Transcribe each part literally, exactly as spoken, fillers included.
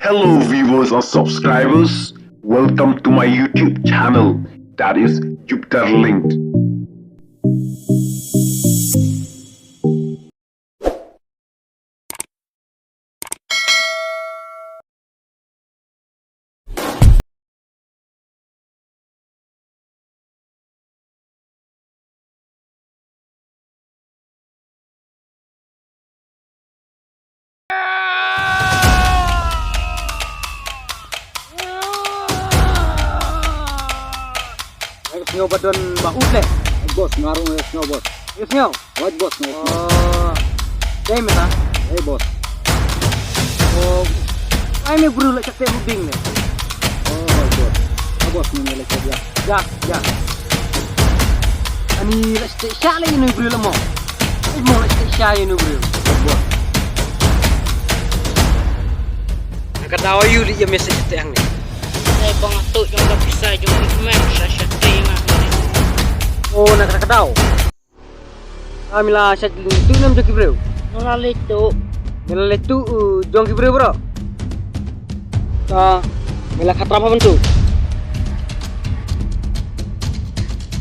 Hello viewers and subscribers, welcome to my YouTube channel, that is Jupiter Linked. Ai, sngew ba don ba ut leh. Boss, nga ruh nga sngew, boss. Nga sngew. Wait, boss, nga sngew. Oh. Dei mynta. Hey, boss. Oh. Ai, me briew la check te bing ne. Oh, wait, boss. Ah, boss, ni la check ya. Ya, ya. Ani la check sha le inu briew la mo. Ai mo la check sha inu briew. Wait, boss. Ka daw aïu lei ïa me sa shatei hangne. Dei ba nga tuh jong ka pisa jong i kmen sa shatei nga. Oh, na ka daw. Ka me la shatei tuh nem jong ki briew. Nga la leit tuh. Me la leit tuh, uh, jong ki briew bro. Ka me la khatra pha ban tuh.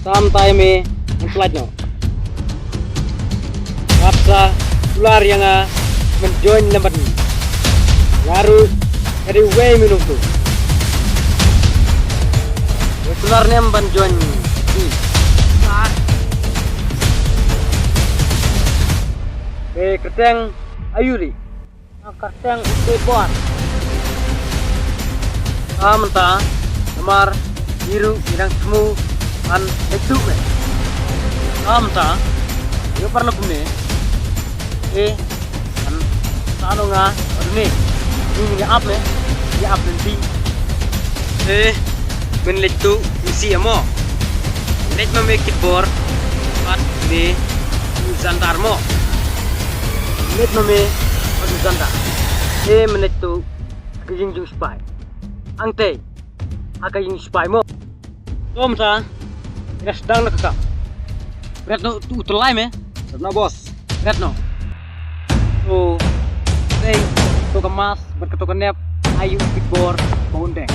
Tam tai me ngan slide noh. Wat sa kular ïa nga ban join lem bad ngi. Nga ruh ka dei uwei me nongtuh. Nga kular ne em ban join ngi. Ka kyrteng aïu lei? Ka kyrteng u Kibor. Ka mynta, namar ngi ruh ngi dang thmu ban leit tuh me. Ka mynta, ïoh paralok kumne. Te kan sa noh nga bad une. Ngi ngin ïa ap me, ïa ap lynti. Te men leit tuh mynsiem mo. Leit ma me Kibor bad une u Zandar mo. Leit ma me bad u Zandar. Te men leit tuh ha ka ïing jong u sipai. Hangtei ha ka ïing u sipai mo. To mynta ngi la sdang na ka kam. Bret noh u tyllai me. Bret noh boss. Bret noh. To tei, to ka mask bad kato ka nep, ai u Kibor ba un deng.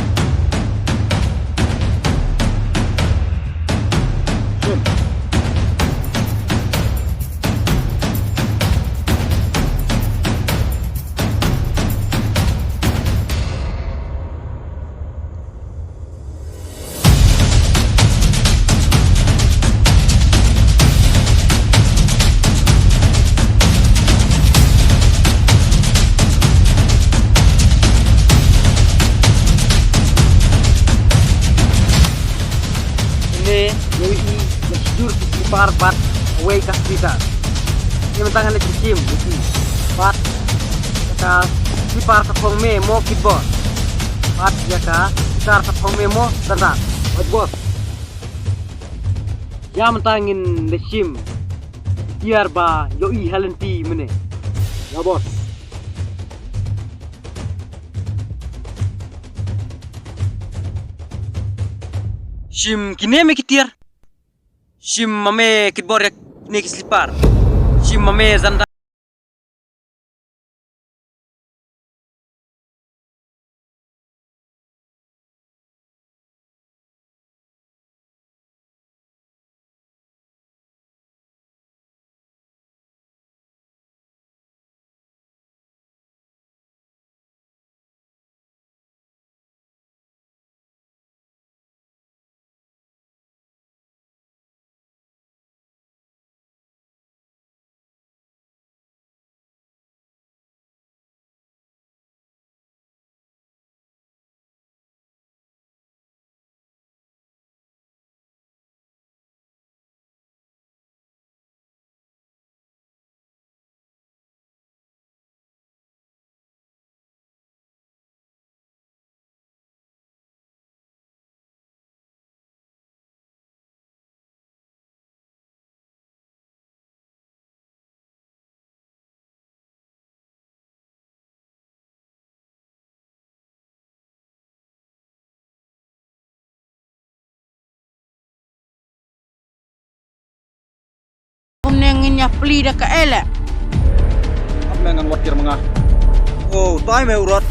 Ine, ïohi, ïa shijur ki slipar bad kawei ka sweater. Ine mynta ngan leit shim, ïohi. Bad ïa ka slipar ka phong me mo Kibor. Bad ïa ka sweater ka phong me mo Zandar. Wait boss. Ïa mynta ngin leit shim. Tiar ba ïohi ha lynti mynne. Ïa boss. Shim kine me ki tiar. Shim ma me Kibor ïa kine ki slipar. Shim ma me Zandar. Kumne ngin ïa plie da kaei leh. Ap me ngan wad kiar ma nga. Oh, tai me u Rod.